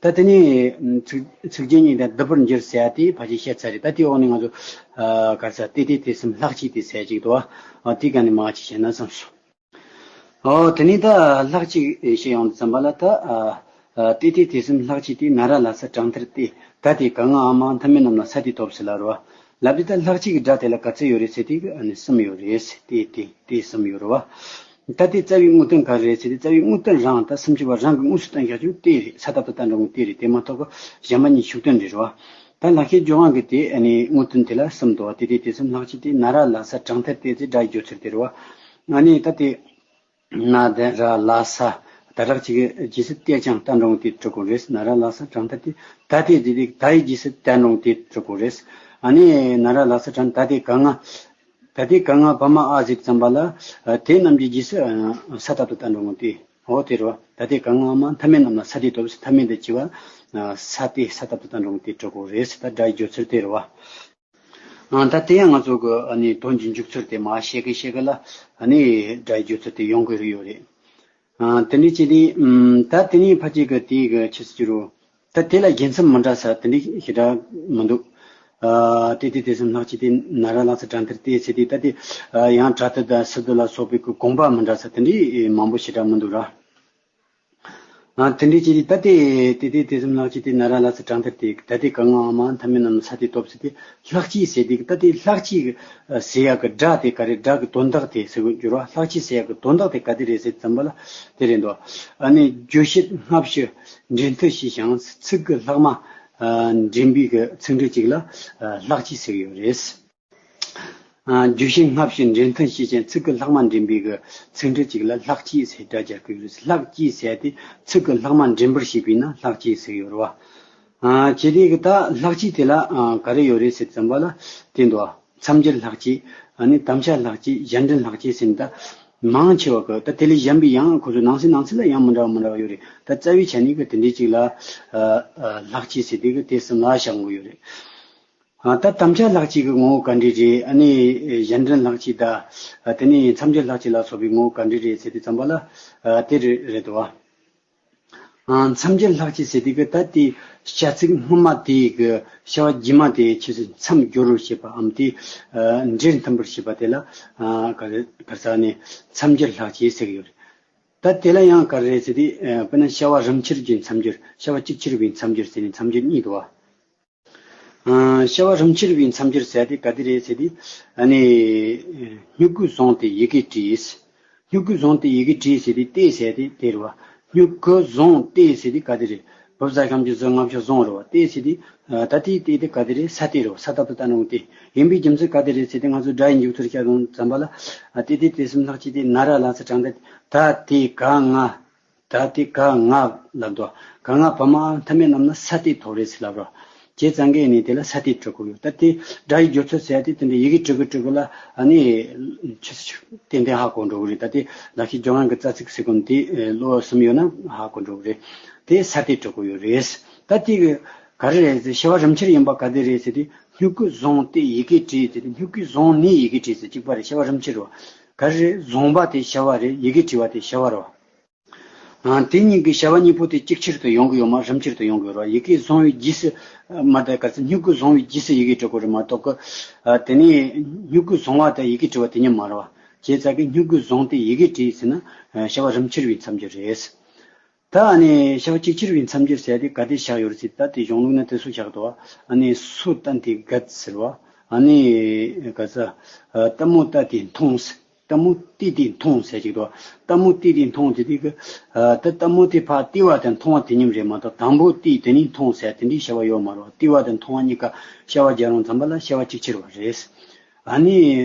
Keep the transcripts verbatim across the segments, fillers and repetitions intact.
ད་དེ་ནས་ཚིག་ཚིག་རྒྱན་གཉིས་དང་བསྡུ་བར་འགྱུར་ཟེར་ཡ་དེ་ཕལ་ཆེར་བཤད་ཚར་རེད། ད་དེའི་འོག་ནས་ང་ཚོ་ཨ་ག་རེ་ཟེར། ཏེ་ཏེ་ཏེ་གསུམ་ལྷག་བཅས་ཏེ་ཟེར་ཡ་ཅིག་འདུག་བ། ཨ་དེའི་སྒང་ནས་མར་ཅིག་བཤད་ན་བསམ་སོང་། ཨོ་དེ་ནས་ད་ལྷག་བཅས་བཤད་ཡོང་དུས་ཙམ་པ་ལ། ད་ཨ་ཨ་ཏེ་ཏེ་ཏེ་གསུམ་ལྷག་བཅས་ཏེ། ན་ར་ལ་ས་དྲང་མཐར་ཏེ། ད་དེ་ག་ང་འ་མ་མཐའ་མེད་རྣམས་ལ་ས་ཏེ་ཐོབ་ཟེར་ལབ་རེད་བ། ལབ་དུས་ད་ལྷག་བཅས་ཀྱི་སྒྲ་དེ་ལ་ག་ཚོད་ཡོད་རེད་ཟེར་དུས་ཨ་ནི་གསུམ་ཡོད་རེད། ཏེ་ཏེ་ཏེ་གསུམ་ཡོད་རེད་བ། ད་དེ་རྩ་བའི་དངོས་དོན་ག་རེ་རེད་ཟེར་དུས། རྩ་བའི་དངོས་དོན་རང་ད་སུམ་ཅུ་པ་རང་གི་དངོས་སུ་བསྟན་བཞག་རྒྱུ་དེ་རེད། ས་ད་བཏགས་ཏ་འགྲེང་བུ་ཏེ་རེད། དེ་མ་གཏོགས་གཞན་པ་གཉིས་ཤུགས་བསྟན་རེད་བ། ད་ལེགས་བཤད་ལྗོན་དབང་གི་དེ་ཨ་ནི་དངོས་དོན་དེ་ལ་གསུམ་འདུག་བ། ཏེ་ཏེ་ཏེ་གསུམ་ལྷག་བཅས་ཏེ། ན་ར་ལ་ས་དྲང་མཐར་ཏེ་ཟེར་སྒྲ་ཡི་སྦྱོར་ཚུལ་དེ་རེད་བ། ཨ་ནི་ད་དེ་ན་ད་ར་ལ་ས། ད་རག་གཅིག་གི་རྗེས་སུ་ཏེ་ཅང་ཏ་འགྲེང་བུ་ཏེ་འབྲི་དགོས་རེད། ན་ར་ལ་ས་དྲང་མཐར་ཏེ། ད་དེ་དེ་དེ་ད་ཡི་རྗེས་སུ་ཏ་འགྲེང་བུ་ཏེ་འབྲི་དགོས་རེད། ཨ་ནི་ན་ར་ལ་ས་དྲང་ད་དེ་ག་ང་། ད་དེ་ག་ང་བ་མ་འ་ཟེར་ཙམ་པ་ལ། ཨ་དེ་རྣམས་ཀྱི་རྗེས་སུ་ཨ་ས་ད་བཏགས་ཏ་འགྲེང་བུ་ཏེ། འོ་དེ་རེད་བ། ད་དེ་ག་ང་འ་མ་མཐའ་མེད་རྣམས་ལ་ས་ཏེ་ཐོབ་ཟེར། མཐའ་མེད་དུ་གྱུར་པ་ཨ་ས་ཏེ་ས་ད་བཏགས་ཏ་འགྲེང་བུ་ཏེ་འབྲི་དགོས་རེད་ཟེར། ད་སྒྲ་ཡི་སྦྱོར་ཚུལ་དེ་རེད་བ། ཨ་ད་དེ་ཡང་ང་ཚོ་གི་ཨ་ནི་དོན་གྱི་འཇུག་ཚུལ་དེ་མར་བཤད་གི་བཤད་གི་ལ། ཨ་ནི་སྒྲ་ཡི་སྦྱོར་ཚུལ་དེ་ཡོང་གི་རེད་ཡོད་རེད། ཨ་དེ་འདྲ་བྱས་ཏེ་ཨམ་ད་དེ་ནས་ཕལ་ཆེར་གི་དེ་གི་ཆི་ཟེར་རྒྱུ་རེད། ད་དེ་ལ་རྒྱལ་མཚམས་མི་འདྲ་ས་དེ་འདྲ་ཞེ་དྲག་མི་འདུག་ཨ་ཏེ་ཏེ་ཏེ་གསུམ་ལྷག་བཅས་ཏེ། ན་ར་ལ་ས་དྲང་མཐར་ཏེ་ཟེར་དུས། ད་དེ་ཨ་ཡང་དྲག་ཏུ་དང་སི་ཏུ་ལ་སོགས་པའི་གི་དགོངས་པ་མི་འདྲ་ས་དེ་འདྲ་མང་པོ་ཞེ་དྲག་མི་འདུག་ར། ཨ་དེ་འདྲ་བྱས་ཏེ་ད་དེ་ཏེ་ཏེ་ཏེ་གསུམ་ལྷག་བཅས་ཏེ། ན་ར་ལ་ས་དྲང་མཐར་ཏེ། ད་དེ་ག་ང་འ་མ་མཐའ་མེད་རྣམས་ལ་ས་ཏེ་ཐོབ་ཟེར་དུས། ལྷག་བཅས་ཟེར་དུས་ད་དེ་ལྷག་བཅས་ཟེར་ཡག་གི་སྒྲ་དེ་ག་རེ། སྒྲ་གི་དོན་དག་དེ་ཟེར་དགོས་རྒྱུ་རེད་བ། ལྷག་བཅས་ཟེར་ཡག་གི་དོན་དག་དེ་ག་དེ་རེད་ཟེར་ཙམ་པ་ལ་དེ་རེད་འདུག་ཨ་ནི་རྒྱུ་བྱད་སྔ་ཕྱི་འབྲེལ་མཐུད་བྱས་ཤིང་ཚིག་གི་ལྷག་མ་ཨ་འདྲེན་པའི་གི་ཚིག་འབྲུ་གཅིག་ལ་ཨ་ལྷག་བཅས་ཟེར་གི་ཡོད་རེད། ཨ་རྒྱུ་བྱད་སྔ་ཕྱི་འབྲེལ་མཐུད་བྱས་ཤིང་ཚིག་གི་ལྷག་མ་འདྲེན་པའི་གི་ཚིག་འབྲུ་གཅིག་ལ་ལྷག་བཅས་ཟེར་སྒྲ་སྦྱར་གི་ཡོད་རེད། ལྷག་བཅས་ཟེར་ཏེ་ཚིག་གི་ལྷག་མ་འདྲེན་པར་བྱས་པས་ན་ལྷག་བཅས་ཟེར་གི་ཡོད་རེད་བ། ཨ་བྱས་དུས་གི་ད་ལྷག་བཅས་དེ་ལ་ཨ་ག་རེ་ཡོད་རེད་ཟེར་ཙམ་པ་ལ་དེ་འདུག་མཚམས་སྦྱར་ལྷག་བཅས། ཨ་ནི་དམ་བཅའ་ལྷག་བཅས། གཞན་འདྲེན་ལྷག་བཅས་ཟེར་ནས་ད་མང་ཆེ་བ་གི། ད་དེ་ལས་གཞན་པའི་ཡང་ཁོ་ཚོ་ནང་གསེས་ནང་གསེས་ལ་ཡང་མི་འདྲ་བ་མི་འདྲ་བ་ཡོད་རེད། ད་རྩ་བའི་ཆ་ནས་གི་དེ་འདྲའི་གཅིག་ལ་ཨ་ཨ་ལྷག་བཅས་ཟེར་དུས་གི་དེ་གསུམ་ལ་བཞག་དགོས་ཡོད་རེད། ཨ་ད་དམ་བཅའ་ལྷག་བཅས་ཀྱི་ངོ་བོ་ག་འདྲ་རེད། ཨ་ནི་གཞན་འདྲེན་ལྷག་བཅས་དང་། ཨ་དེ་ནས་མཚམས་སྦྱར་ལྷག་བཅས་ལ་སོགས་པའི་ངོ་བོ་ག་འདྲ་རེད་ཟེར་དུས་ཙམ་པ་ལ། ཨ་དེ་རེད་རེད་དོ། ཨ་མཚམས་སྦྱར་ལྷག་བཅས་ཟེར་དུས་ཀྱི་ད་དེ་བྱ་ཚིག་སྔོན་མ་དེ་གི་བྱ་བ་རྗེས་མ་དེ་ཆོས་སུ་མཚམས་སྦྱོར་བར་བྱེད་པའམ་དེ་ཨ་འབྲེལ་མཐུན་པར་བྱེད་པ་དེ་ལ་ཨ་ག་རེ་ག་རེ་ཟེར་ནས་མཚམས་སྦྱར་ལྷག་བཅས་ཟེར་གི་ཡོད་རེད། ད་དེ་ལ་ཡང་ག་རེ་རེད་ཟེར་དུས། ཨ་དཔེར་ན་བྱ་བ་རིམ་ཁྱེར་གྱི་མཚམས་སྦྱོར། བྱ་བ་གཅིག་ཁྱེར་བའི་མཚམས་སྦྱོར་ཟེར་ནས་མཚམས་སྦྱོར་གཉིས་འདུག་བ། ཨ་བྱ་བ་རིམ་ཁྱེར་བའི་མཚམས་སྦྱོར་ཟེར་དེ་ག་དེ་རེད་ཟེར་དུས། ཨ་ནི་སྨྱུ་གུ་བཟུང་སྟེ་ཡི་གེ་བྲིས། སྨྱུ་གུ་བཟུང་སྟེ་ཡི་གེ་བྲིས་ཟེར་དུས་སྟེ་ཟེར་དེ་དེ་རེད་བ། སྨྱུ་གུ་བཟུང་སྟེ་ཟེར་དུས་ག་དེ་རེད། བུ་བཟའ་ཤམ་གྱི་བཟུ་སྔ་ཕྱི་བཟུང་རེད་བ། སྟེ་ཟེར་དུས་ཨ་ད་དེའི་སྟེ་དེ་ག་དེ་རེད། ས་སྟེ་རེད་བ། ས་ད་བཏགས་ཏ་འགྲེང་བུ་སྟེ། ཡིན་པའི་རྒྱུ་མཚན་ག་དེ་རེད་ཟེར་དུས། ང་ཚོ་སྒྲ་ཡི་འཇུག་ཚུལ་བཤད་དུས་ཙམ་པ་ལ། ཨ་ཏེ་ཏེ་ཏེ་གསུམ་ལྷག་བཅས་ཏེ། ན་ར་ལ་ས་དྲང་མཐར་ཏེ། ད་དེ་ག་ང་། ད་དེ་ག་ང་ལབ་དོ། ག་ང་བ་མ་འ་མཐའ་མེད་རྣམས་ན་ས་སྟེ་ཐོབ་རེད་ཟེར་ལབ་རོ། བྱས་ཙང་གི་ནི་དེ་ལ་ས་སྟེ་འབྲི་དགོས་ཡོད། ད་དེ་སྒྲ་ཡི་སྦྱོར་ཚུལ་ཟེར་ཡ་དེ་དེ་འདྲ་ཡི་གེ་འབྲི་གི་འབྲི་གི་ལ། ཨ་ནི་ཆུ་ཏན་ཏན་ཧ་གོ་འགྲོ་གི་རེད། ད་དེ་ལེགས་བཤད་ལྗོན་དབང་གི་རྩ་ཚིག་ཟེར་གོ་ནོ་དེ་ཀློག་ཟིན་ཡོད་ན་ཧ་གོ་འགྲོ་གི་རེད། དེ་ས་སྟེ་འབྲི་དགོས་ཡོད་རེད། ད་དེ་གི་ག་རེ་རེད་ཟེར། བྱ་བ་རིམ་ཁྱེར་ཡིན་པ་ག་དེ་རེད་ཟེར་དུས། སྨྱུ་གུ་བཟུང་སྟེ་ཡི་གེ་བྲིས་ཟེར་དུས། སྨྱུ་གུ་བཟུང་ནས་ཡི་གེ་བྲིས་ཟེར་གཅིག་པ་རེད། བྱ་བ་རིམ་ཁྱེར་རེད་བ། ག་རེ་རེད། བཟུང་བ་དེ་བྱ་བ་རེད། ཡི་གེ་བྲིས་པ་དེ་བྱ་བ་རེད་བ། ཨ་དེ་གཉིས་ཀྱི་བྱ་བ་གཉིས་པོ་དེ་གཅིག་ཁྱེར་དུ་ཡོང་གི་ཡོད་མ། རིམ་ཁྱེར་དུ་ཡོང་གི་ཡོད་རེད་བ། ཡི་གེ་བཟུང་བའི་རྗེས་སུ་མ། ད་ག་ཚོད་སྨྱུ་གུ་བཟུང་བའི་རྗེས་སུ་ཡི་གེ་འབྲི་དགོས་རེད་མ་གཏོགས་གི། ཨ་དེ་ནས་སྨྱུ་གུ་བཟུང་བ་དང་ཡི་གེ་བྲིས་པ་དེ་གཉིས་མ་རེད་བ། བྱས་ཙང་གི་སྨྱུ་གུ་བཟུང་སྟེ་ཡི་གེ་བྲིས་ཟེར་ན་བྱ་བ་རིམ་ཁྱེར་བའི་མཚམས་སྦྱོར་རེད། ད་ཨ་ནི་བྱ་བ་གཅིག་ཁྱེར་བའི་མཚམས་སྦྱོར་ཟེར་ཡ་དེ་ག་དེ་བཞག་ཡོད་རེད་ཟེར། ད་དེ་གཞུང་ལུགས་ན་དེ་སུ་བཞག་འདུག་ཨ་ནི་སོ་བཏན་ཏེ་བགད་ཟེར་བ། ཨ་ནི་ག་ས། ཨ་ལྟད་མོ་ལྟ་སྟེ་མཐོང་ཟེར། ལྟད་མོ་བལྟས་ཏེ་མཐོང་ཟེར་གཅིག་འདུག་ལྟད་མོ་བལྟས་ཏེ་མཐོང་དེ་དུས་ཀྱི། ཨ་ད་ལྟད་མོ་དེ་ཕར་བལྟས་པ་དང་མཐོང་བ་དེ་གཉིས་རེད་མ་གཏོགས། དང་པོ་བལྟས་དེ་ནས་མཐོང་ཟེར་དེ་འདྲའི་བྱ་བ་ཡོད་མ་རེད་བ། བལྟས་པ་དང་མཐོང་བ་གཉིས་ཀ་བྱ་བ་སྦྱར་ཡོང་ཙམ་པ་ལ་བྱ་བ་གཅིག་ཁྱེར་བ་རེད། ཨ་ནི་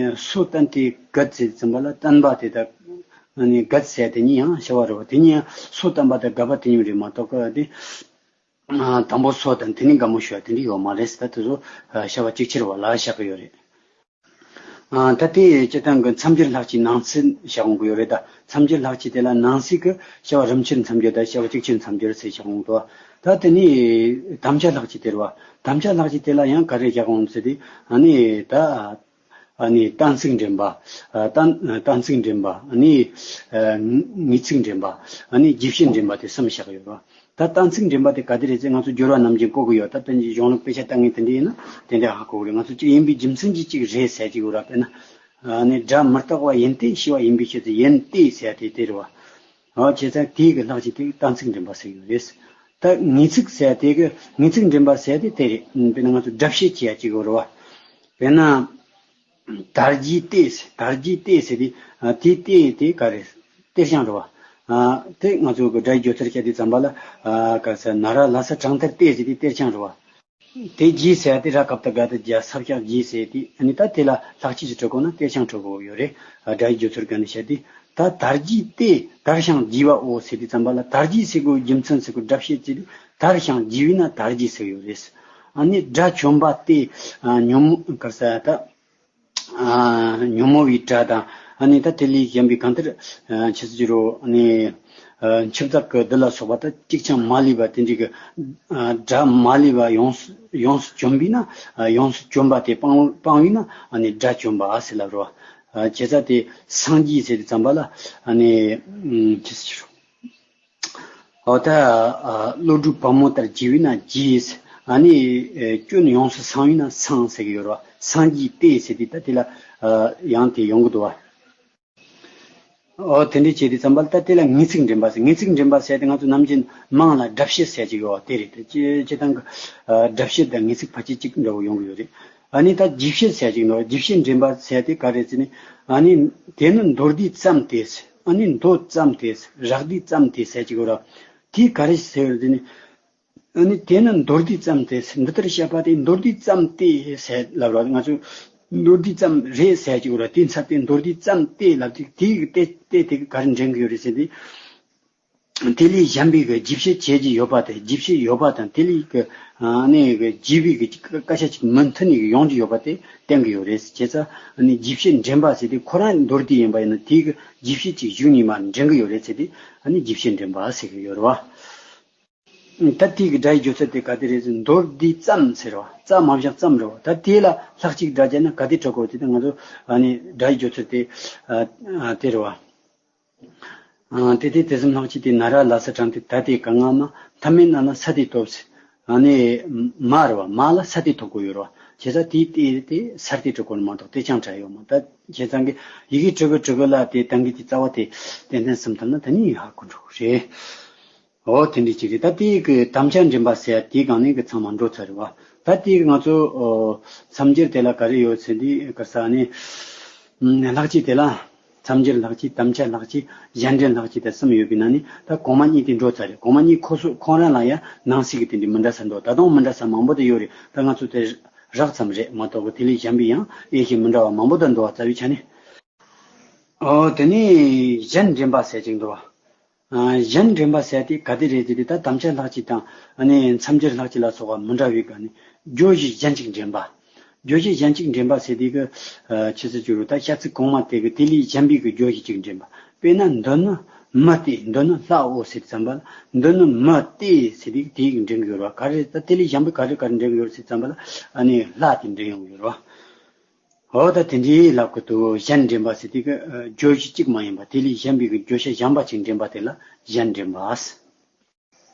སོ་བཏན་ཏེ་བགད་ཟེར་ཙམ་པ་ལ་བསྟན་པ་དེ་དང་། ཨ་ནི་བགད་ཟེར་དེ་གཉིས་ཡང་བྱ་བ་རེད་བ། དེ་གཉིས་ཡང་སོ་བཏན་པ་དང་བགད་པ་དེ་གཉིས་རེད་མ་གཏོགས་གི་དེ། ཨ་དང་པོ་སོ་དང་དེ་ནས་བགད་མོ་ཞུ་བ་དེ་འདྲ་ཡོད་མ་རེད་ཟེར། ད་དེ་ཚོ་ཨ་བྱ་བ་གཅིག་ཁྱེར་བ་ལ་བཞག་གི་ཡོད་རེད། ཨ་ད་དེ་སྤྱིར་བཏང་གི་མཚམས་སྦྱོར་ལྷག་བཅས་ནང་ཚན་བཞག་ཡོང་གི་ཡོད་རེད། ད་མཚམས་སྦྱོར་ལྷག་བཅས་དེ་ལ་ནང་གསེས་ཀྱི་བྱ་བ་རིམ་ཁྱེར་མཚམས་སྦྱོར་དང་བྱ་བ་གཅིག་ཁྱེར་མཚམས་སྦྱོར་ཟེར་བཞག་ཡོང་འདུག་ད་དེ་ནས་དམ་བཅའ་ལྷག་བཅས་དེ་རེད་བ། དམ་བཅའ་ལྷག་བཅས་དེ་ལ་ཡང་ག་རེ་བཞག་ཡོང་ཟེར་དུས། ཨ་ནི་ད། ཨ་ནི་གཏན་ཚིགས་འདྲེན་པ། ཨ་གཏན་གཏན་ཚིགས་འདྲེན་པ། ཨ་ནི་ཨ་ངེས་ཚིག་འདྲེན་པ། ཨ་ནི་རྗེས་བཤད་འདྲེན་པ་དེ་གསུམ་བཞག་ཡོད་རེད་བ། ད་གཏན་ཚིགས་འདྲེན་པ་དེ་ག་དེ་རེད་ཟེར། ང་ཚོ་སྦྱོར་བ་ནམ་རྒྱུན་གོ་གི་ཡོད། ད་དོན་གྱི་གཞུང་ལུགས་དཔེ་ཆ་ལྟ་མཁན་དེ་འདྲ་ཡིན་ན་དེ་འདྲ་ཧ་གོ་གི་རེད། ང་ཚོ་གཅིག་ཡིན་པའི་རྒྱུ་མཚན་གྱིས་གཅིག་རེད་ཟེར་གྱི་ཡོད་ར། དཔེར་ན། ཨ་ནི་སྒྲ་མི་རྟག་པ་ཡིན་ཏེ་ཞེས་པ་ཡིན་པའི་ཕྱིར་ཏེ། ཡིན་ཏེ་ཟེར་དེ་དེ་རེད་བ། ཨ་བྱས་ཙང་དེའི་གི་ལྷག་བཅས་དེ་གཏན་ཚིགས་འདྲེན་པ་ཟེར་གྱི་ཡོད་རེད། ད་ངེས་ཚིག་ཟེར་དེ་གི་ངེས་ཚིག་འདྲེན་པ་ཟེར་དེ་དེ་རེད། དཔེར་ན་ང་ཚོ་སྒྲ་བཤད་བྱེད་ཡ་གཅིག་ཡོད་རེད་བ། དཔེར་ན། དར་གྱི་ཏེ་ཟེར། དར་གྱི་ཏེ་ཟེར་དེ། ཨ་དེའི་ཏེ་དེ་ག་རེ། གཏེར་བྱང་རེད་བ། ཨ་དེ་ང་ཚོ་གི་སྒྲ་ཡི་སྦྱོར་ཚུལ་བཤད་དུས་ཙམ་པ་ལ། ཨ་ག་ས་ན་ར་ལ་ས་དྲང་ཐར་ཏེ་ཟེར་དེ་གཏེར་བྱང་རེད་བ། དེ་གྱི་ཟེར་དེ་ར་གབ་ཏ་ག་ཏ་གྱི་ས་བཀྱག་གྱི་ཟེར་དེ། ཨ་ནི་ད་དེ་ལ་ལྷག་བཅས་སུ་འགྲོ་དགོས་ན་གཏེར་བྱང་འགྲོ་དགོས་ཡོད་རེད། ཨ་སྒྲ་ཡི་སྦྱོར་ཚུལ་ག་ནས་བཤད་དེ། ད་དར་གྱི་ཏེ། དར་ཞིང་རྒྱས་པའོ་ཟེར་དུས་ཙམ་པ་ལ་དར་གྱི་ཟེར་དགོས་རྒྱུ་མཚན་ཟེར་དགོས་སྒྲ་བཤད་ཅིག་དེ། དར་ཞིང་རྒྱས་པས་ན་དར་གྱི་ཟེར་ཡོད་རེད། ཨ་ནི་དགྲ་བཅོམ་པ་སྟེ། ཨ་ཉོན་མོངས་ག་ས་ད། ཨ་ཉོན་མོངས་པའི་དགྲ་དང་། ཨ་ནི་ད་དེ་ལས་གཞན་པའི་གང་ལྟར། ཨ་ཆི་ཟེར་རོ། ཨ་ནི་ཨ་འཆི་བདག་གི་བདུད་ལ་སོགས་པ་ད་གཅིག་ཀྱང་མ་ལུས་པ་དེ་འདྲའི་གི། ཨ་དགྲ་མ་ལུས་པ་ཡོངས་སུ་ཡོངས་སུ་བཅོམ་པས་ན། ཨ་ཡོངས་སུ་བཅོམ་པ་དེ་སྤང་སྤང་བས་ན་ཨ་ནི་དགྲ་བཅོམ་པ་ཟེར་ལབ་རོ། ཨ་བྱས་ཙང་དེ་སངས་རྒྱས་ཟེར་དུས་ཙམ་པ་ལ། ཨ་ནི་ཨ་ཆི་ཟེར་རོ། འོ་ད། ཨ་བློ་གྲོས་བུ་མོ་ལྟར་བརྗིད་པས་ན་བརྗིད། ཨ་ནི་ཨེ་སྐྱོན་ཡོངས་སུ་སངས་པས་ན་སངས་ཟེར་གྱི་ཡོད་རེད་བ། སངས་རྒྱས་ཏེ་ཟེར་དུས་ད་དེ་ལ་ཨ་ཡང་དེ་ཡོང་གི་འདུག་བ། འོ་དེ་འདྲ་བྱས་དུས་ཙམ་པ་ལ་ད་དེ་ལ་ངེས་ཚིག་འདྲེན་པ་ཟེར། ངེས་ཚིག་འདྲེན་པ་ཟེར་དེ་ང་ཚོ་ནམ་རྒྱུན་མང་ལ་སྒྲ་བཤད་ཟེར་གྱི་ཡོད་བ་དེ་རེད། དེ་སྤྱི་སྤྱི་བཏང་གི་ཨ་སྒྲ་བཤད་དང་ངེས་ཚིག་ཕལ་ཆེར་གཅིག་འདྲ་བོ་ཡོང་གི་ཡོད་རེད། ཨ་ནི་ད་རྗེས་བཤད་ཟེར་གྱི་འདུག་རྗེས་བཤད་འདྲེན་པ་ཟེར་དེ་ག་རེ་ཟེར་ནས། ཨ་ནི་དེ་ནི་མདོར་བསྡུས་ཙམ་སྟེ། ཨ་ནི་མདོ་ཙམ་སྟེ། རགས་བསྡུས་ཙམ་སྟེ་ཟེར་གྱི་ཡོད་ར། དེ་ག་རེ་ཟེར་ཟེར་ནས། ཨ་ནི་དེ་ནི་མདོར་བསྡུས་ཙམ་སྟེ། འདི་ལྟར་བཤད་པ་དེ་མདོར་བསྡུས་ཙམ་སྟེ་ཟེར་ལབ་ར། ང་ཚོས་མདོར་བསྡུས་ཙམ་རེད་ཟེར་གྱི་ཡོད་ར། དེ་ཚ་དེ་མདོར་བསྡུས་ཙམ་སྟེ་ལབ་དུས་དེ་གི་སྟེ་སྟེ་དེ་གི་ག་རེ་འདྲེན་གྱི་ཡོད་རེད་ཟེར་དུས། དེ་ལས་གཞན་པའི་གི་རྗེས་བཤད་བྱེད་ཀྱི་ཡོད་པ་དེ། རྗེས་བཤད་ཡོད་པ་དང་དེ་ལས་གི་ཨ་ནི་གི་རྗེས་པའི་གི་སྐད་ཆ་ཅིག་མུ་མཐུད་ནས་གི་ཡོང་གི་ཡོད་པ་དེ་བསྟན་གྱི་ཡོད་རེད། བྱས་ཙང་ཨ་ནི་རྗེས་བཤད་འདྲེན་པ་ཟེར་དེ་ཁོ་རང་མདོར་བསྡུས་ཡིན་པ་ཡིན་ན་དེའི་གི་རྗེས་བཤད་ཅིག་གཞུག་ནས་མར་འདྲེན་གྱི་ཡོད་རེད་ཟེར་དེ་ཨ་ནི་རྗེས་བཤད་འདྲེན་པ་ཟེར་གྱི་ཡོད་རེད་བ། ད་དེའི་གི་སྒྲ་ཡི་སྦྱོར་ཚུལ་དེ་ག་དེ་རེད་ཟེར། མདོར་བསྡུས་ཙམ་ཟེར་བ། རྩ་མ་བཞག་ཙམ་རེད་བ། ད་དེ་ལ་ལྷག་གཅིག་སྒྲ་བརྒྱབ་ན་ག་དེ་འགྲོ་དགོས་དེ། ད་ང་ཚོ་ཨ་ནི་སྒྲ་ཡི་སྦྱོར་ཚུལ་དེ་ཨ་ཨ་དེ་རེད་བ། ཨ་དེ་དེ་དེ་ཙམ་ལྷག་གཅིག་དེ་ན་ར་ལ་ས་དྲང་ཐར་ད་དེ་ག་ང་མ་མཐའ་མེད་ན་ན་ས་དེ་སྟོབས་ཟེར། ཨ་ནི་མ་རེད་བ། མ་ལ་ས་དེ་ཐོབ་དགོས་ཡོད་རེད་བ། བྱས་ཙང་དེ་དེ་དེ་སར་དེ་འགྲོ་དགོས་ནི་མ་གཏོགས་དེ་ཅང་འདྲ་ཡོད་མ། ད་བྱས་ཙང་གི་ཡི་གེ་དྲུག་གི་དྲུག་གི་ལ་དེ་ད་གིན་དེ་རྩ་བ་དེ་ཏན་ཏན་སུམ་ཐུབ་ན་ད་ནི་ཧ་གོ་འགྲོ་གི་རེད། འོ་དེ་འདྲ་ཅིག་རེད། ད་དེའི་གི་དམ་བཅའ་འདྲེན་པ་ཟེར་ཡ་དེའི་སྒང་ནས་གི་ཚང་མ་འགྲོ་ཚར་རེད་བ། ད་དེའི་གི་ང་ཚོ་ཨོ་མཚམས་སྦྱོར་དེ་ལ་ག་རེ་ཡོད་ཟེར་དུས་ག་ས་ནི་ཨམ་ལྷག་བཅས་དེ་ལ་མཚམས་སྦྱོར་ལྷག་བཅས། དམ་བཅའ་ལྷག་བཅས། གཞན་འདྲེན་ལྷག་བཅས་དེ་གསུམ་ཡོད་པའི་ནང་ནས་ད་གོང་མ་གཉིས་དེ་འགྲོ་ཚར་རེད། གོང་མ་གཉིས་ཁོ་སོ་ཁོང་རང་ལ་ཡང་ནང་གསེས་ཀྱི་དེ་འདྲ་མི་འདྲ་ས་འགྲོ། ད་དུང་མི་འདྲ་ས་མང་པོ་དེ་ཡོད་རེད། ད་ང་ཚོ་དེ་རགས་ཙམ་རེད་མ་གཏོགས་གི་དེ་ལས་གཞན་པའི་ཡང་དབྱེ་ཞིབ་མི་འདྲ་བ་མང་པོ་དེ་འགྲོ་བ་རྩ་བའི་ཆ་ནས། ཨོ་དེ་ནས་གཞན་འདྲེན་པ་ཟེར་ཅིག་འདུག་བ། ཨ་གཞན་འདྲེན་པ་ཟེར་དེ་ག་དེ་རེད་ཟེར་དུས་ད་དམ་བཅའ་ལྷག་བཅས་དང་ཨ་ནི་མཚམས་སྦྱོར་ལྷག་བཅས་ལ་སོགས་པ་མི་འདྲ་བའི་སྒང་ནས་བརྗོད་གཞི་གཞན་གཅིག་འདྲེན་པ། བརྗོད་གཞི་གཞན་གཅིག་འདྲེན་པ་ཟེར་དུས་ཀྱི་ཨ་ཆི་ཟེར་རྒྱུ་རུ། ད་བཤད་ཚིག་གོང་མ་དེ་གི་དེ་ལས་གཞན་པའི་གི་བརྗོད་གཞི་གཅིག་འདྲེན་པ། དཔེར་ན་འདི་ནི་མི་སྟེ། འདི་ནི་ལྷའོ་ཟེར་དུས་ཙམ་པ་ལ་འདི་ནི་མི་སྟེ་ཟེར་དུས་དེ་གི་འདྲེན་གི་ཡོད་རེད་བ། ག་རེ་ད་དེ་ལས་གཞན་པའི་ག་རེ་ག་རེ་འདྲེན་གི་ཡོད་རེད་ཟེར་དུས་ཙམ་པ་ལ་ཨ་ནི་ལྷ་དེ་འདྲེན་ཡོང་གི་ཡོད་རེད་བ། འོ་ད་དེ་འདྲའི་ལབ་ཀྱི་འདུག་གཞན་འདྲེན་པ་ཟེར་དེ་གི་ཨ་བརྗོད་གཞི་གཅིག་མ་ཡིན་པ་དེ་ལས་གཞན་པའི་གི་བརྗོད་བྱ་གཞན་པ་ཅིག་འདྲེན་པ་དེ་ལ་གཞན་འདྲེན་པ་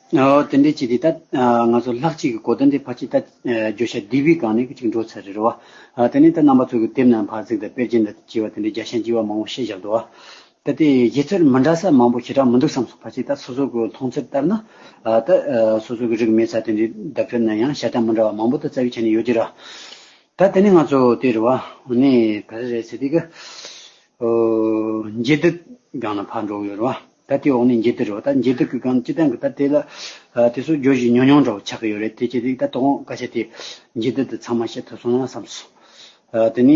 ཟེར། འོ་དེ་འདྲའི་བྱས་ཏེ་ད་ཨ་ང་ཚོ་ལྷག་བཅས་ཀྱི་གོ་དོན་དེ་ཕལ་ཆེར་ད་ཨ་བརྗོད་བྱ་བསྡུས་པའི་སྒང་ནས་གཅིག་འགྲོ་ཚར་རེད་བ། ཨ་དེ་ནས་ད་རྣམ་པ་ཚོ་གི་དེབ་ནང་ཕར་གཟིགས་དང་དཔེ་རྒྱན་དང་བཅས་པ་དེ་འདྲའི་རྒྱ་ཤན་བཅས་པ་མང་པོ་བཤད་བཞག་འདུག་བ། ད་དེ་བཞེད་ཚུལ་མི་འདྲ་ས་མང་པོ་ཞེ་དྲག་མི་འདུག་བསམ་སོང་། ཕལ་ཆེར་ད་སོ་སོ་གི་མཐོང་ཚུལ་ལྟར་ན་ཨ་ད་ཨ་སོ་སོ་གི་རིག་མེད་ས་དེ་འདྲའི་བརྡ་སྤྲོད་ན་ཡང་བྱ་སྟངས་མི་འདྲ་བ་མང་པོ་ད་རྩ་བའི་ཆ་ནས་ཡོད་ཀྱི་ར། ད་དེ་ནས་ང་ཚོ་དེ་རེད་བ། འོ་ནས་ག་རེ་རེད་ཟེར་དུས་ཀྱི། ཨོ། འབྱེད་སྡུད་སྒང་ལ་ཕར་འགྲོ་གི་ཡོད་རེད་བ། ད་དེའི་འོག་ནས་འབྱེད་སྡུད་རེད་བ། ད་འབྱེད་སྡུད་ཀྱི་སྒང་སྤྱིར་བཏང་གི་ད་དེ་ལ་ཨ་དེ་ཚོ་བརྗོད་གཞི་ཉུང་ཉུང་འདྲ་བོ་ཆགས་ཀྱི་ཡོད་རེད། དེ་བྱས་དུས་ད་དོ་དགོང་སྐད་ཆ་དེ་འབྱེད་སྡུད་དེ་ཚང་མ་བཤད་ཐུབ་སོང་ན་བསམ་སོང་། ཨ་དེ་ནས་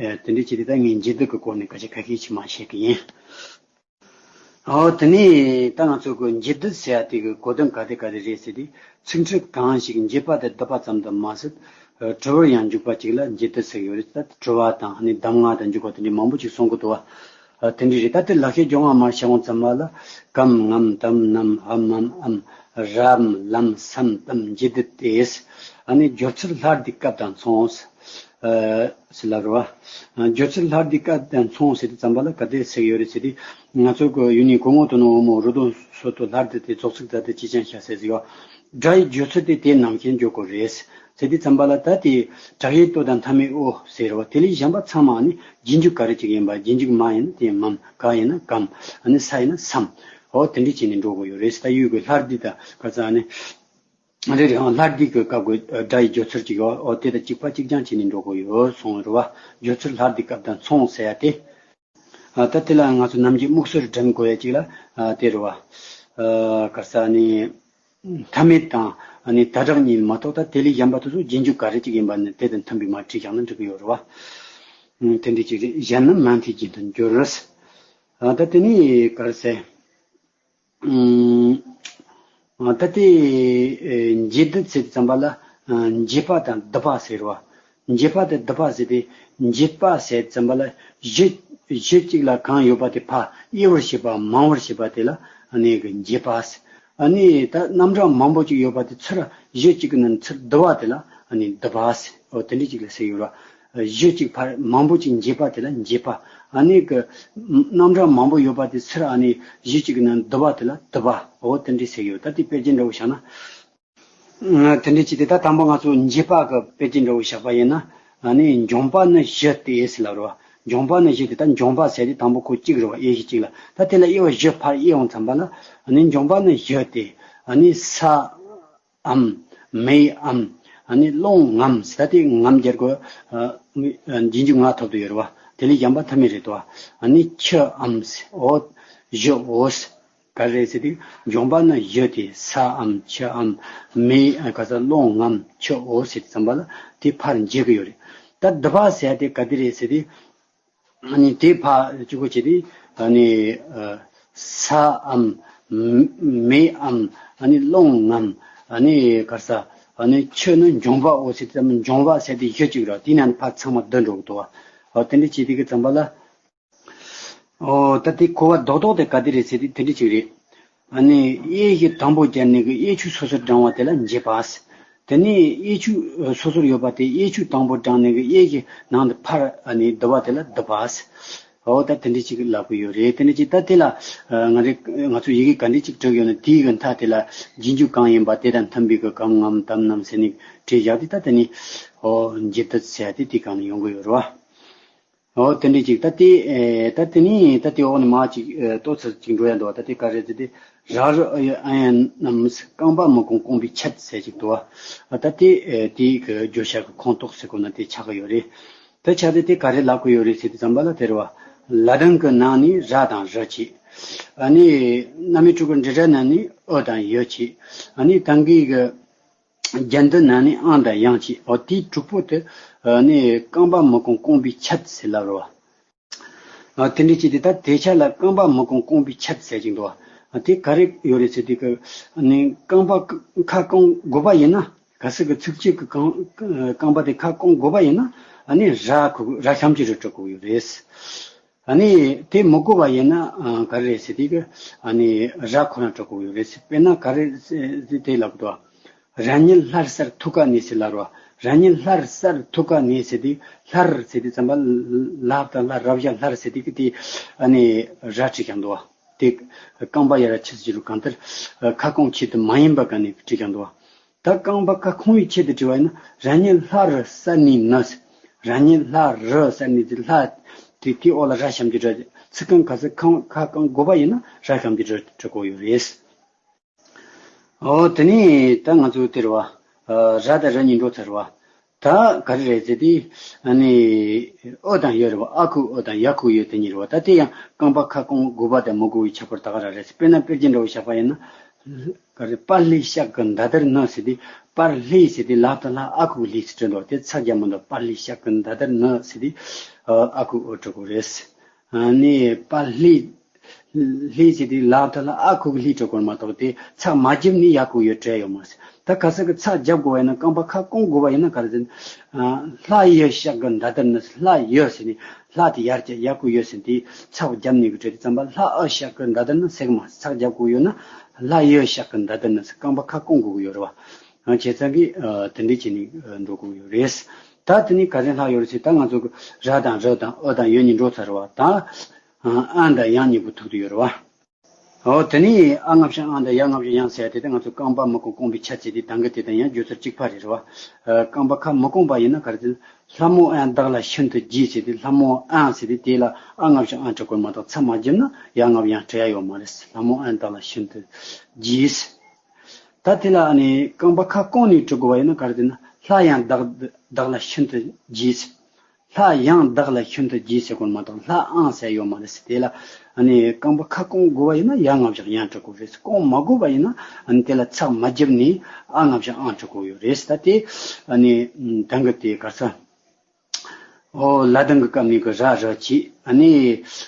ཨ་དེ་འདྲ་བྱས་དུས་ད་ངས་འབྱེད་སྡུད་ཀྱི་སྐོར་ནས་སྐད་ཆ་ཁ་ཤས་ཅིག་མར་བཤད་ཀྱི་ཡིན། ཨོ་དེ་ནས་ད་ང་ཚོ་གི་འབྱེད་སྡུད་ཟེར་ཡ་དེ་གི་གོ་དོན་ག་དེ་ག་དེ་རེད་ཟེར་དུས། ཚིག་འབྲུ་གང་ཞིག་འབྱེད་པ་དང་སྡུད་པ་ཙམ་དུ་མ་ཟད། ཨ་གྲུ་བུར་ཡང་འཇུག་པ་ཅིག་ལ་འབྱེད་སྡུད་ཟེར་གྱི་ཡོད་རེད། ད་གྲུ་བ་དང་ཨ་ནི་གདམས་ངག་དང་འཇུག་པ་དེ་འདྲའི་མང་པོ་ཅིག་གསུང་གི་འདུག་བ། ཨ་དེ་འདྲ་རེད། ད་དེ་ལེགས་བཤད་ལྗོན་དབང་མར་བཤད་འོང་ཙམ་པ་ལ། གམ་ངམ་དམ་ནམ་འམ་འམ་འམ། རམ་ལམ་སམ་ཏམ་འབྱེད་སྡུད་དེ། ཨ་ནི་སྦྱོར་ཚུལ་སླར་བསྡུའི་སྐབས་དང་མཚུངས། ཨ་ཟེར་ལབ་རེད་བ། ཨ་སྦྱོར་ཚུལ་སླར་ལྡི་སྐབས་དང་མཚུངས་ཟེར་དུས་ཙམ་པ་ལ་ག་དེ་ཟེར་གྱི་ཡོད་རེད་ཟེར་དུས། ང་ཚོ་གི་ཡུལ་ནི་གོ་ངོ་དོ་ནོ་འོ་མོ་རུ་དོ་སོ་དོ་སླར་ལྡི་སྟེ་རྫོགས་ཚིག་ད་དེ་ཅི་ཅང་བྱ་ཟེར་ཟེར་བ། སྒྲ་ཡི་སྦྱོར་ཚུལ་དེ་དེ་ནང་བཞིན་འཇོག་དགོས་རེད། ཟེར་དུས་ཙམ་པ་ལ་ད་དེ་དྲག་ཡིག་ཏོ་དང་མཐའ་མེད་ཨོ་ཟེར་བ་དེ་ལས་གཞན་པ་ཚང་མ་ནི་རྗེས་འཇུག་ག་རེ་ཅིག་ཡིན་པ། རྗེས་འཇུག་མ་ཡིན་ན་དེ་མམ། ག་ཡིན་ན་གམ། ཨ་ནི་ས་ཡིན་ན་སམ། ཨོ་དེ་འདྲས་བྱས་ནས་འགྲོ་དགོས་ཡོད་རེད། ད་ཡུལ་གི་སླར་ལྡི་དང་ག་ཚ་ནི། རེ་རེའང་སླར་ལྡི་གི་སྐབས་ཀྱི་སྒྲ་ཡི་སྦྱོར་ཚུལ་གཅིག་ཡོད། འོ་དེ་དང་གཅིག་པ་གཅིག་རྐྱང་བྱས་ནས་འགྲོ་དགོས་ཡོད་གསུངས་རེད་བ། སྦྱོར་ཚུལ་སླར་ལྡི་སྐབས་དང་མཚུངས་ཟེར་ཡ་དེ། ཨ་ད་དེ་ལ་ང་ཚོ་ནམ་རྒྱུན་དམིགས་བསལ་དྲན་དགོས་ཡ་གཅིག་ལ་ཨ་དེ་རེད་བ། ཨ་ག་རེ་ཟེར་ནི། མཐའ་མེད་དང་ཨ་ནི་ད་དྲག་གཉིས་མ་གཏོགས་ད་དེ་ལས་གཞན་པ་དེ་ཚོ་རྗེས་འཇུག་ག་རེ་གཅིག་ཡིན་པ་ནི་དེ་དང་མཐུན་པའི་མ་བྲིས་ཀྱང་ན་འགྲིག་གི་ཡོད་རེད་བ། ཨ་དེ་འདྲ་གཅིག་རེད། གཞན་རྣམས་མ་མཐའི་རྒྱན་དུ་འགྱུར། ཨ་ད་དེ་ནི་ག་རེ་ཟེར། ཨ་ད་དེ་ཨེ་འབྱེད་སྡུད་ཟེར་དུས་ཙམ་པ་ལ་ཨ་འབྱེད་པ་དང་སྡུད་པ་ཟེར་བ། འབྱེད་པ་དང་སྡུད་པ་ཟེར་ཏེ། འབྱེད་པ་ཟེར་དུས་ཙམ་པ་ལ་གཞི་གཞི་གཅིག་ལ་གང་ཡོད་པ་དེ་ཕར་དབྱེ་བར་བྱེད་པ་མང་བར་བྱེད་པ་དེ་ལ་ཨ་ནི་གི་འབྱེད་པ་ཟེར། ཨ་ནི་ད་རྣམ་གྲངས་མང་པོ་ཅིག་ཡོད་པ་དེ་ཚུར་གཞི་གཅིག་གི་ནང་ཚུར་བསྡུ་བ་དེ་ལ་ཨ་ནི་སྡུད་པ་ཟེར། འོ་དེ་འདྲ་ཅིག་ལ་ཟེར་ཡོད་ར། གཞི་གཅིག་ཕར་མང་པོ་ཅིག་འབྱེད་པ་དེ་ལ་འབྱེད་པ། ཨ་ནི་གི་རྣམ་གྲངས་མང་པོ་ཡོད་པ་དེ་ཚུར་ཨ་ནི་གཞི་གཅིག་གི་ནང་བསྡུ་བ་དེ་ལ་སྡུད་པ། འོ་དེ་འདྲ་ཟེར་ཡོད། ད་དེ་དཔེ་ཅན་འདྲ་བོ་བཞག་ན། ཨ་དེ་འདྲ་ཅིག་དེ་ད་དང་པོ་ང་ཚོ་འབྱེད་པ་གི་དཔེ་ཅན་འདྲ་བོ་བཞག་པ་ཡིན་ན། ཨ་ནི་འབྱུང་པ་ནི་གཞི་སྟེ་ཟེར་ལབ་རེད་བ། འབྱུང་པ་ནི་གཞི་སྟེ། ད་འབྱུང་པ་ཟེར་དེ་དང་པོ་ཁོ་གཅིག་རེད་བ། དབྱེ་གཞི་གཅིག་ལ། ད་དེ་ལ་དབྱེ་བ་བཞི་ཕར་དབྱེ་ཡོང་ཙམ་པ་ལ། ཨ་ནི་འབྱུང་པ་ནི་གཞི་སྟེ། ཨ་ནི་ས་འམ། མེའམ། ཨ་ནི་རླུང་ངམ་ཟེར། ད་དེ་ངམ་རྒྱག་དགོས། ཨ་རྗེས་འཇུག་ང་ཐོབ་ཏུ་ཡོད་རེད་བ། དེ་ལས་གཞན་པ་མཐའ་མེད་རེད་དོ། ཨ་ནི་ཆུའམ་ཟེར། འོ་གཞི་འོ་ཟེར། ག་རེ་རེད་ཟེར་དུས། འབྱུང་པ་ནི་གཞི་སྟེ། སའམ་ཆུའམ་མེ་ཨ་ག་ས་རླུང་ངམ་ཆུ་འོ་ཟེར་དུས་ཙམ་པ་ལ་དེ་ཕར་འབྱེད་ཀྱི་ཡོད་རེད། ད་སྡུད་པ་ཟེར་དེ་ག་དེ་རེད་ཟེར་དུས། ཨ་ནི་དེ་ཕར་གཅིག་པོ་བྱས་ཏེ། ཨ་ནི་ཨ་སའམ་མེའམ། ཨ་ནི་རླུང་ངམ། ཨ་ནི་ག་རེ་ཟ། ཨ་ནི་ཆུ་ནི་འབྱུང་པའོ་ཟེར་དུས་ཙམ་པ། འབྱུང་བ་ཟེར་དེ་གཞི་གཅིག་རེད། དེ་ནང་ཕར་ཚང་མ་བསྡུ་འགྲོ་གི་འདུག་བ། འོ་དེ་འདྲ་བྱས་དུས་ཀྱི་ཙམ་པ་ལ། ཨོ་ད་དེ་གོ་བ་རྡོག་རྡོག་དེ་ག་དེ་རེད་ཟེར་དུས་དེ་འདྲ་ཅིག་རེད། ཨ་ནི་དབྱེ་གཞི་དང་པོ་སྦྱར་ནས་གི་དབྱེ་ཆོས་སོ་སོར་བགྲང་བ་དེ་ལ་འབྱེད་པ་ཟེར། དེ་ནས་དབྱེ་ཆོས་སོ་སོར་ཡོད་པ་དེ་དབྱེ་ཆོས་དང་པོ་བགྲངས་ནས་གི་དབྱེ་གཞི་ནང་དུ་ཕར་ཨ་ནི་བསྡུ་བ་དེ་ལ་སྡུད་པ་ཟེར། ཨོ་ད་དེ་འདྲ་ཅིག་ལབ་གི་ཡོད་རེད། དེ་འདྲ་ཅིག་ད་དེ་ལ་ང་རེ་ང་ཚོ་ཡི་གེ་ག་འདྲ་ཅིག་བྲིས་ཡོད་ན་དེའི་གི་མཐའ་དེ་ལ་རྗེས་འཇུག་གང་ཡིན་པ་དེ་དང་མཐུན་པའི་གི་གམ་ངམ་དམ་ནམ་ཟེར་ནས་བྲིས་བཞག་དེ། ད་དེ་ནི་ཨོ་འབྱེད་སྡུད་ཟེར་ཡ་དེ་དེའི་སྒང་ལ་ཡོང་གི་ཡོད་རེད་བ། ཨོ་དེ་འདྲ་ཅིག་ད་དེ་ཨེ་ད་དེ་ནི་ད་དེ་འོག་ནས་མ་ཅིག་ཨེ་ཏོག་ཙམ་ཅིག་འགྲོ་ཡ་འདུག་བ། ད་དེ་ག་རེ་ཟེར་དེ། ར་རུ་ཨ་ཡ་ཨ་ཡ་རྣམས་རྐང་པ་མི་གོང་བསྐུངས་པའི་ཆེད་ཟེར་ཅིག་འདུག་བ། ད་དེ་ཨེ་དེའི་གི་བརྗོད་བྱ་གི་ཁོངས་གཏོགས་ཟེར་དགོས་ན་དེ་ཆགས་ཀྱི་ཡོད་རེད། ད་ཆགས་དེ་དེ་ག་རེ་ལབ་ཀྱི་ཡོད་རེད་ཟེར་དུས་ཙམ་པ་ལ་དེ་རེད་བ། ལ་དང་གི་ནང་ནས་ར་དང་རུ་བྱས། ཨ་ནི་རྣམ་དབྱེ་དྲུག་གི་འབྲེལ་སྒྲ་ནང་ནས་ཨོ་དང་ཡུ་བྱས། ཨ་ནི་ད་གིན་གི་རྒྱན་སྡུད་ནང་ནས་ཨང་དང་ཡང་བྱས། འོ་དེའི་དྲུག་པོ་དེ་ཨ་ནི་རྐང་པ་མི་གོང་བསྐུངས་པའི་ཆེད་ཟེར་ལབ་རེད་བ། ཨ་དེ་འདྲ་བྱས་ཏེ་ད་དེ་ཆ་ལ་རྐང་པ་མི་གོང་བསྐུངས་པའི་ཆེད་ཟེར་གྱི་འདུག་བ། ཨ་དེ་ག་རེ་ཡོད་རེད་ཟེར་དུས་ཀྱི་ཨ་ནི་རྐང་པ་ཁ་བསྐུངས་དགོས་པ་ཡིན་ན། གལ་སྲིད་ཀྱི་ཚིགས་བཅད་ཀྱི་རྐང་རྐང་པ་དེ་ཁ་བསྐུངས་དགོས་པ་ཡིན་ན། ཨ་ནི་ར་ཁོ་ར་ཤམ་གྱི་རུ་འབྲི་དགོས་ཡོད་རེད། ཨ་ནི་དེ་མི་དགོས་པ་ཡིན་ན་ཨ་ག་རེ་རེད་ཟེར་དུས་ཀྱི་ཨ་ནི་ར་ཁོ་རང་འབྲི་དགོས་ཡོད་རེད། དཔེར་ན་ག་རེ་ཟེར་དེ་ལབ་འདུག་ར་ཉིལ་སླར་གསལ་ཐུགས་ཀ་ནས་ཟེར་ལབ་རོ། ར་ཉིལ་སླར་གསལ་ཐུགས་ཀ་ནས་ཟེར་དུས་སླར་ཟེར་དུས་ཙམ་པ་ལ་དང་སླར་རབ་བྱ་སླར་ཟེར་དུས་ཀྱི་དེ་ཨ་ནི་ར་བྲིས་ཀྱང་འདུག་བ། དེ་རྐང་པ་ཡ་ར་ཆེ་ཟེར་རུ་གང་ལྟར་ཁ་སྐོང་ཆེད་དུ་མ་ཡིན་པ་ག་ནས་བྲིས་ཀྱང་འདུག་བ། ད་རྐང་པ་ཁ་སྐོང་བའི་ཆེད་དུ་བྲིས་པ་ཡིན་ན། ར་ཉིལ་སླར་གསལ་ནས་ནི་ཟེར། ར་ཉིལ་སླར་རུ་གསལ་ནས་ཟེར། སླར་དེ་དེའི་འོག་ལ་ར་ཤམ་གྱི་རུ། ཚིག་རྐང་ག་ཚོད་ཁ་སྐོང་དགོས་པ་ཡིན་ན་ར་ཤམ་གྱི་རུ་འབྲི་དགོས་ཡོད་རེད། ཨོ་དེ་ནས་ད་ང་ཚོ་དེ་རེད་བ། ཨ་ར་དང་རུ་གཉིས་འགྲོ་ཚར་བ། ད་ག་རེ་རེད་ཟེར་དུས། ཨ་ནི་ཨོ་དང་ཡོ་རེད་བ། ཨ་ཁུ་ཨོ་དང་ཡ་ཁུ་ཡོ་དེ་གཉིས་རེད་བ། ད་དེ་ཡང་རྐང་པ་ཁ་སྐོང་དགོས་པ་དང་མི་དགོས་པའི་ཁྱད་པར་ད་ག་རང་རེད། དཔེར་ན་དཔེར་བརྗོད་འདྲ་བོ་བཞག་པ་ཡིན་ན། ག་རེ། པཱ་ལྷའི་ཕྱག་གི་མདའ་དར་ནི་ཟེར་དུས། པཱ་ལྷའི་ཟེར་དུས་ལ་དང་ལྷ་ཨ་ཁུ་ལྷའི་ཟེར་འགྲོ་འདུག་དེ་ཚ་རྒྱག་མི་འདུག་པཱ་ལྷའི་ཕྱག་གི་མདའ་དར་ནི་ཟེར་དུས། ཨ་ཁུ་ཨོ་འབྲི་དགོས་རེད། ཨ་ནི་པཱ་ལྷའི། ལྷའི་ཟེར་དུས་ལ་དང་ལྷ་ཨ་ཁུ་གི་ལྷའི་འབྲི་དགོས་མ་གཏོགས་དེ་ཚ་མ་བརྒྱབ་ནས་ཡ་ཁུ་ཡོ་འབྲི་ཡོད་མ་རེད། ད་ག་ས་གི་ཚ་བརྒྱབ་དགོས་པ་ཡིན་ན། རྐང་པ་ཁ་སྐོང་དགོས་པ་ཡིན་ན་ག་རེ་ཟེར་ན། ལྷ་ཡི་ཕྱག་གི་མདའ་དར་ནི། ལྷ་ཡི་ཟེར་ནས་ལྷ་དེ་ཡར་བརྒྱབ། ཡ་ཁུ་ཡོ་ཟེར་དུས་ཚ་བརྒྱབ་ནས་གི་འབྲི་དུས་ཙམ་པ་ལྷ་ཨི་ཕྱག་གི་མདའ་དར་ནི་ཟེར་གི་མ་རེད། ཚ་བརྒྱབ་དགོས་ཡོད་ན་ལྷ་ཡི་ཕྱག་གི་མདའ་དར་ནི་ཟེར། རྐང་པ་ཁ་སྐོང་དགོས་ཀྱི་ཡོད་རེད་བ། ཨ་བྱས་ཙང་གི་ཨ་དེ་འདྲས་བྱས་ནས་ཨ་འགྲོ་དགོས་ཡོད་རེད། ད་ ད་དེ་ནས་ག་རེ་ལྷག་ཡོད་རེད་ཟེར། ད་ང་ཚོ་གི་ར་དང་རི་དང་ཨུ་དང་ཡོད་གཉིས་འགྲོ་ཚར་བ་དང་། ཨ་དང་ཡང་གཉིས་པོ་ཐུག་དུ་ཡོད་རེད་བ། ཨོ་དེ་ནས་ཨ་ལྔ་བཞག་ཨང་དང་ཡ་ལྔ་བཞག་ཡང་ཟེར་ཡ་དེ། ད་ང་ཚོ་རྐང་པ་མི་གོང་བཀོང་བའི་ཆ་ཚད་དེ་དང་གི་དེ་དང་ཡང་བརྗོད་ཚུལ་གཅིག་པ་རེད་རེད་བ། ཨ་རྐང་པ་ཁ་མི་གོང་པ་ཡིན་ན་ག་རེ་ཟེར། ལྷ་མོ་ཨང་བདག་ལ་ཤིན་ཏུ་དགྱེས་ཟེར་དེ། ལྷ་མོ་ཨང་ཟེར་དེ་དེ་ལ་ཨ་ལྔ་བཞག་ཨང་བྲི་དགོས་མ་གཏོགས་ཚ་མ་བརྒྱབ་ན་ཡ་ལྔ་བཞག་ཡང་བྲི་ཡ་ཡོད་མ་རེད། ལྷ་མོ་ཨང་བདག་ལ་ཤིན་ཏུ་དགྱེས། ད་དེ་ལ་ཨ་ནི་རྐང་པ་ཁ་བཀོང་ནས་བྲི་དགོས་པ་ཡིན་ན་ག་རེ་ཟེར་ན། ལྷ་ཡང་བདག་བདག་ལ་ཤིན་ཏུ་དགྱེས། ལྷ་ཡང་བདག་ལ་ཤིན་ཏུ་དགྱེས་ཟེར་དགོས་མ་གཏོགས་ལྷ་ཨང་ཟེར་ཡོད་མ་རེད་ཟེར། དེ་ལ་ཨ་ནི་རྐང་པ་ཁ་བཀོང་དགོས་པ་ཡིན་ན་ཡ་ལྔ་བཞག་ཡང་བྲི་དགོས་རེད། བཀོང་མ་དགོས་པ་ཡིན་ན་ཨ་ནི་དེ་ལ་ཚ་མ་བརྒྱབ་ནས་ཨ་ལྔ་བཞག་ཨང་བྲི་དགོས་ཡོད་རེད། ད་དེ་ཨ་ནི་དང་གི་དེ་ག་ས། ཨོ་ལ་དང་གི་སྐབས་ནས་གི་ར་རི་བྱས། ཨ་ནི་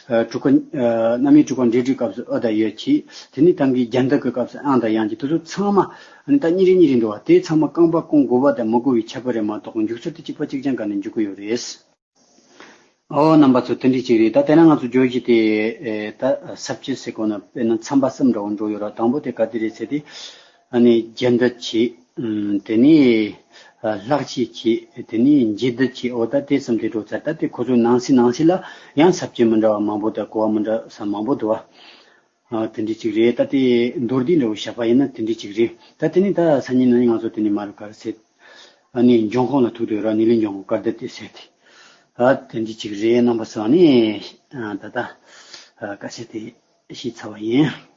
ཨ་དྲུག་པ་ཨ་རྣམ་དབྱེ་དྲུག་པ་འབྲེལ་སྒྲའི་སྐབས་སུ་ཨུ་དང་ཡི་བྱས། དེ་ནས་དང་གི་རྒྱན་བསྡུ་གི་སྐབས་སུ་ཨང་དང་ཡང་བྱས། དེ་ཚོ་ཚང་མ་ཨ་ནི་ད་གཉིས་རེ་གཉིས་རེ་འདུག་བ། དེ་ཚང་མ་རྐང་པ་བཀོང་དགོས་པ་དང་མི་དགོས་པའི་ཁྱད་པར་རེད་མ་གཏོགས་འཇུག་ཚུལ་དེ་གཅིག་པ་གཅིག་རྐྱང་ག་ནས་འཇུག་གི་ཡོད་རེད། ཨོ་རྣམ་པ་ཚོ་དེ་འདྲ་ཅིག་རེད། ད་དེ་ན་ང་ཚོ་བརྗོད་གཞི་དེ་ཨེ་ད་ས་བཅད་ཟེར་གོ་ན་དཔེར་ན་ཚན་པ་གསུམ་འདྲ་བོ་འགྲོ་ཡོད་ར། དང་པོ་དེ་ག་དེ་རེད་ཟེར་དེ། ཨ་ནི་རྒྱན་བསྡུ་བྱས། ཨམ་དེ་ནས་ཨ་ལྷག་བཅས་བྱས། དེ་ནས་འབྱེད་བསྡུ་བྱས། འོ་ད་དེ་གསུམ་དེ་འགྲོ་ཚར། ད་དེ་ཁོ་ཚོའི་ནང་གསེས་ནང་གསེས་ལ་ཡང་ས་བཅད་མི་འདྲ་བ་མང་པོ་དང་གོ་བ་མི་འདྲ་ས་མང་པོ་འདུག་བ། ཨ་དེ་འདྲ་ཅིག་རེད། ད་དེ་མདོར་བསྡུས་འདྲ་བོ་བཞག་པ་ཡིན་ན་དེ་འདྲ་ཅིག་རེད། ད་དེ་ནས་ད་སང་ཉིན་གནངས་ཉིན་ང་ཚོ་དེ་ནས་མར་ག་རེ་ཟེར། ཨ་ནི་འབྱུང་ཁུངས་ལ་ཐུག་དུས་ར་ནི་ལས་འབྱུང་ཁུངས་སྐར་བསྡུ་དེ་ཟེར་དེ། ཨ་དེ་འདྲ་ཅིག་རེད། རྣམ་པ་ཚོ་ནི་ཨ་ད་ད་ཨ་ག་ཟེར་དེ་ཤེས་ཚར་བ་ཡིན།